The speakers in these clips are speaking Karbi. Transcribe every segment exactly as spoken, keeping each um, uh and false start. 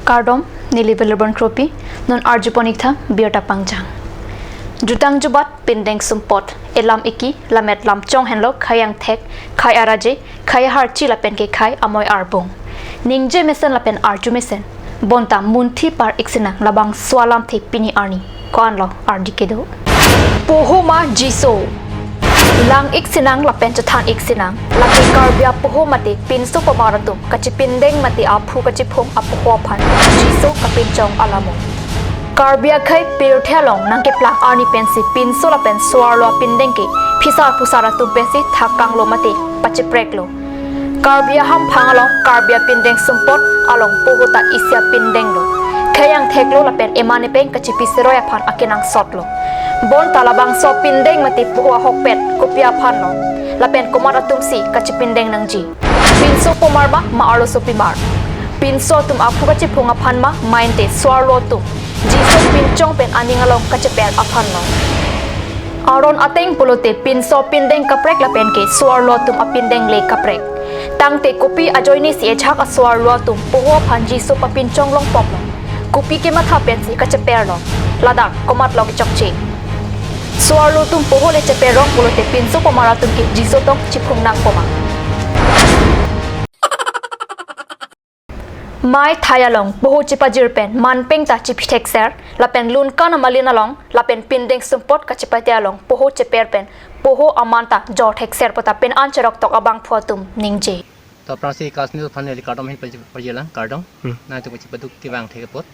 Kardom, neli Wilibon Kropi, non arjupon-ik tha birta pangjang. Jutang jubat pindeng sumpot, elam iki, lamet lam chong henlo khei angthek, khei araje, khei aharchi lapen ke khei amoi arbung. Ningje mesen lapen arju mesen, bonta munthi par-ik sinang labangso alamthe pini arni, ko-anlo ardi kedo. Poho ma Jiso. Lang-ik sinang lapen chethan-ik sinang. Lake Karbi apoho mate pinso pamar atum kachipindeng mate aphu kachiphung apoho aphan Jiso kapinchong alam-o. Karbi akhei pirthe along nangkeplang arni pensi pinso lapen so-arlo apindeng ke phisar phusar atum pensi thakanglo mate pachipreklo. Karbi ahamphang along Karbi apindeng sumpot along poho ta isi apindenglo. Khei angtheklo lapen emane peng kachipi seroi aphan akenangsotlo. Bonta labangso apindeng mate poho ahokpet kopi aphanlo? Lapen komat atumsi kachipindeng nangji? Pinso pamar ma, ma arlosopimar? Pinso atum aphu kachiphung aphan ma, ma ante so-arlo atum Jiso pinchong pen aning along kacheper aphanlo? Aron ateng pulote pinso apindeng kaprek lapen ke so-arlo atum apindeng le kaprek. Tangte kopi ajoinesi ajahak aso-arlo atum poho aphan Jiso papinchong longpoklo? Kopi kematha pensi kacheperlo? Ladak komatlo kechokche? So-arlo atum poho le cheperong pulote pinso pamar atum ke Jiso tong chiphung nangpo ma? Mei thai along poho chipajir pen man peng ta chipi thekser, lapen lunkan amalin along lapen pindeng sumpot kachipate along poho cheper pen poho aman ta jor thekser puta pen an cheroktok abangphu atum ningje. To aphrangsi KAS News aphan neli kardom ahin paji-, pajilang, kardom. Hmm. Nangtum kachipaduk kevang thek apot.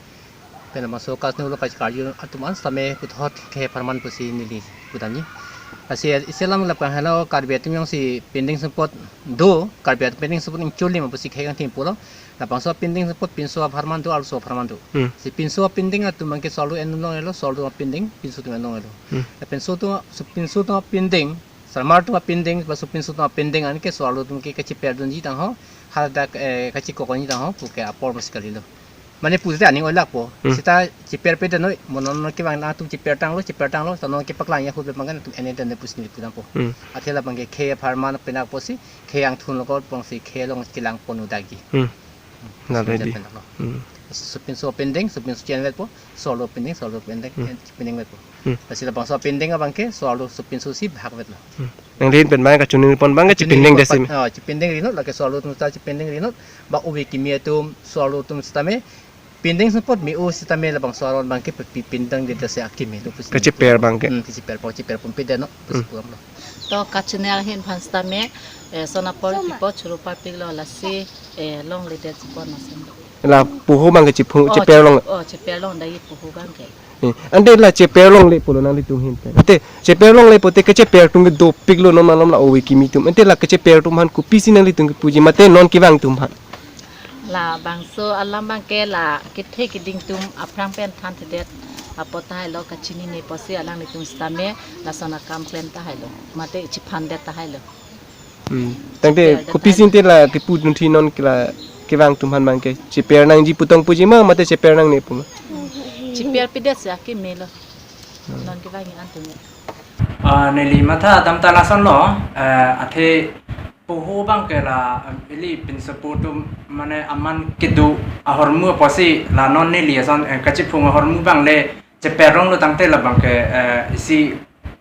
Pen labangso KAS News lo kachikarju atum an sitame puthot khei apharman pusi neli pudamji. Lasi isi alam lapu henlo, Karbi atum jongsi pindeng sumpot do, Karbi atum pindeng sumpot ingchurli ma pusi khei kangthim pulo. Labangso pindeng sumpot pinso apharman do, arloso apharman do. Hmm. Si pinso apindeng atum abangke so-arlo en longlelo, so-arlo atum apindeng pinso atum en longlelo. Hmm. Lapen so atum, so pinso atum apindeng, so-arlo atum apindeng, laso pinso atum apindeng anke so-arlo atum ke kachiperdunji tangho, hadak, eh, kachikokji tangho puke apor musi kalilo. Mane pusi aning oilakpo. Hmm. Seta chiperpedetnoi, mo non non kevang atum chipertanglo, chipertanglo, ta non kepaklangji ahut abangke atum en-edetnoi pusi neli pudampo. Hmm. Athe labangke khei apharman penang pusi, khei angthun lo ko pongsi khei along kelang ponu dagi. Hmm. Nale di. Penang lo. Hmm. So pinso pindeng, so pinso chen vetpo, so-arlo pindeng, so-arlo pindeng, Hmm. eh, pindeng vetpo. Hmm. Lasi labangso pindeng abangke, so-arlo so pinso si bhag vetlo. Hmm. Nangli pen abang kachoningri pon abangke chipindeng desi. Oh, chipindeng rinot, lake so-arlo atum ta chipindeng rinot, ba ove kimi atum, so-arlo atum sitame, pindeng sumpot me-o sitame labangso aron abangke pi-, pindeng detsi akimi lo pusi. Kacheper abangke. Hmm, kacheper po, cheper pumpedetnon, pusi Hmm. puamlo. To kachoningri ahin aphan sitame, eh, sonapor pipo churu parpiklo lasi, eh, longledet chipon asin. La poho abangke chiphung, Oh, cheper long. Oh, cheper long dagi poho abangke. Eh, ante la cheper longle pulo nanglitum ahin pen. Ante cheper longle pulote kacheper atum ke dopiklo non malom la ove kimi atum. Ante la kacheper atum aphan kopisi nanglitum kepuji mate non kevang atum aphan? Labangso alam abangke la kethe keding atum aphrang pen thanthedet apot tahai lo, kachinine pusi alanglitum sitame lason akam klem tahai lo. Mate chiphandet tahai lo. Hmm. Tangte Cheper det kopisi tahai. Ante la kepu dunthi non ke la kevang atum aphan abangke cheper nangji pu tong puji ma mate cheper nangne pu ma? Cheperpedet si akimi lo. Hmm. Non kevang atum. Ah, neli matha dam ta lasonlo, eh, athe poho abangke la, em, ili pinso pu atum mane aman kedo ahormu apotsi la non neli ason, eh, kachiphung ahormu abang le cheper longlo tangte labangke, eh, isi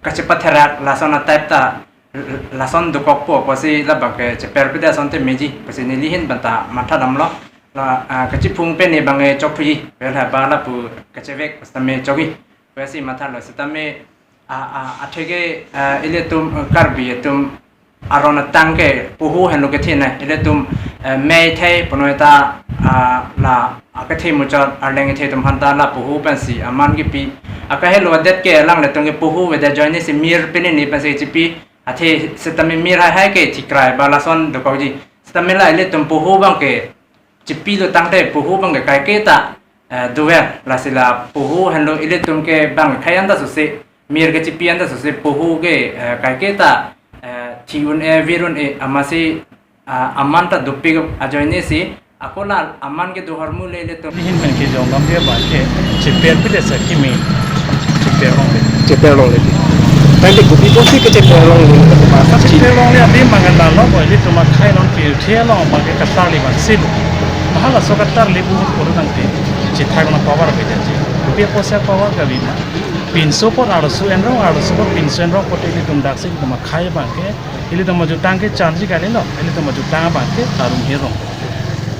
kachepatherak lason a-type ta l-, lason dokokpo apotsi labangke cheperpedet asonte meji pusi neli ahin pen ta matha damlo. La, ah, kachiphung pen abangke chokphuji, pen ha ba lapu kachevek sitame chokji pusi mathalo sitame, a, a, atheke, a, ilitum, a, Karbi atum aron atang ke poho henlo kethenei. Ilitum, a, mei thei punoi ta, a, la, a, kethe muchot arleng kethe atum aphanta la poho pensi aman kepi. Akahelo adet ke alanglitum ke poho avedet ajoinesi mir pinine pensi chipi. Athe sitame mir haihai ke thikrai ba lason dokokji. Sitame la ilitum poho abangke chipilo tangte poho abangke kaike ta, eh, dover, lasi la poho henlo ilitum ke bang khei anta sose, mir kechipi anta sose poho ke, eh, kaike ta, eh, thi un-e, vir un-e, amatsi, ah, aman ta dopik ajoinesi, ako la aman kedo ahormu le ilitum. Neli ahin pen kejong dam dia abangke cheperpedet si akimi, cheper longle. Cheper longle. Tangte kopi apotsi kacheper longle, kacheper longle adim abangke la lo, ilitum akhei non pirthe along abangke kasarli vangsi lo. Mahal aso katar lebu pulo tangte chethak na power beda je. Rupiah poisa power kave ma. Pinso apot arloso enrong, arloso apot pinso enrong apot ilitum daksi ilitum akhei abangke, ilitum ajutang ke chanji kalilo, ilitum ajutang abangke arum herong.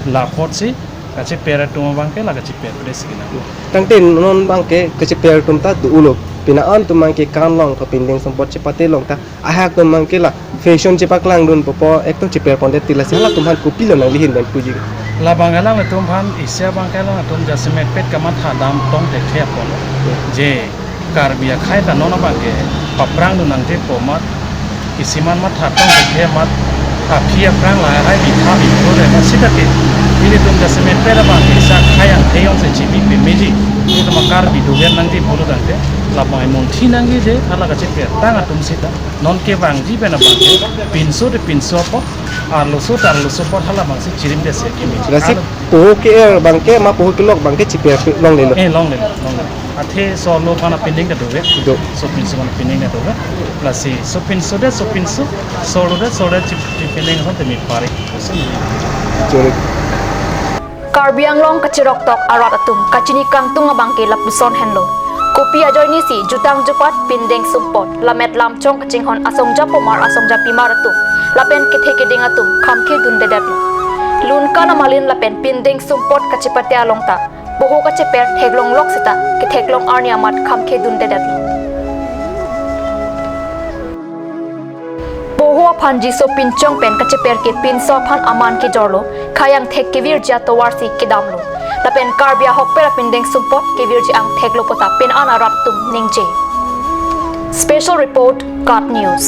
La apotsi kacheper atum abangke la kacheper pres kina. Tangte non abangke kacheper atum ta do-olo. Pini an atum abangke kan along kapindeng sumpot chepate along ta ahak atum abangke la fashion chepaklangdun popo ekto cheper pondet ti, lasi halatum aphan kopilo nangli ahin pen puji? Labang alanglitum aphan isi abangke alanglitum jasemet pet kamatha dam tong thekthe apot je Karbi akhei ta non abangke paprangdun nangji pu amat, isi amat matha tong thekthe amat, aphi aphrang lahai bitha bipro le ma sita ke. Ilitum jasemet pet abangke isi akhei angthek jongsi chibi pemeji, ilitum Karbi dover nangji pulo tangte, labang emunthi nangji je hala kachepertang atum sita. Non kevangji pen abangke pinso de pinso apot, arloso ta arloso apot hala abangsi chirimdet si kimi. Lasi alo poho ke-er abangke ma poho kelok abangke cheper longlelo. Eh, longlelo, longlelo. Athe solo aphan apindeng ta dove. Do. Sopinso aphan apindeng ta dove. Lasi sopinso de sopinso, solo de solo chip chipindeng asonte mi pare. Chori. Karbi Anglong kachiroktok arat atum kachini kangtung abangke lapuson henlo. Kopi ajoinesi jutang jupat pindeng sumpot, lammet lamchong kachinghon asongja pomar asongja pimar atum lapen kethe keding atum khamkhe dundedetlo. Lunkan amalin lapen pindeng sumpot kachepate along ta poho kacheper theklonglok sita ketheklong arni amat khamkhe dundedetlo. Poho aphanji sopinchong pen kacheper ke pinso aphan aman kejorlo, khei angthek kevirji atovarsi kedamlo. Lapen Karbi ahokpet apindeng sumpot kevirji angtheklo puta pini an arat atum ningje. Special report, KAT News.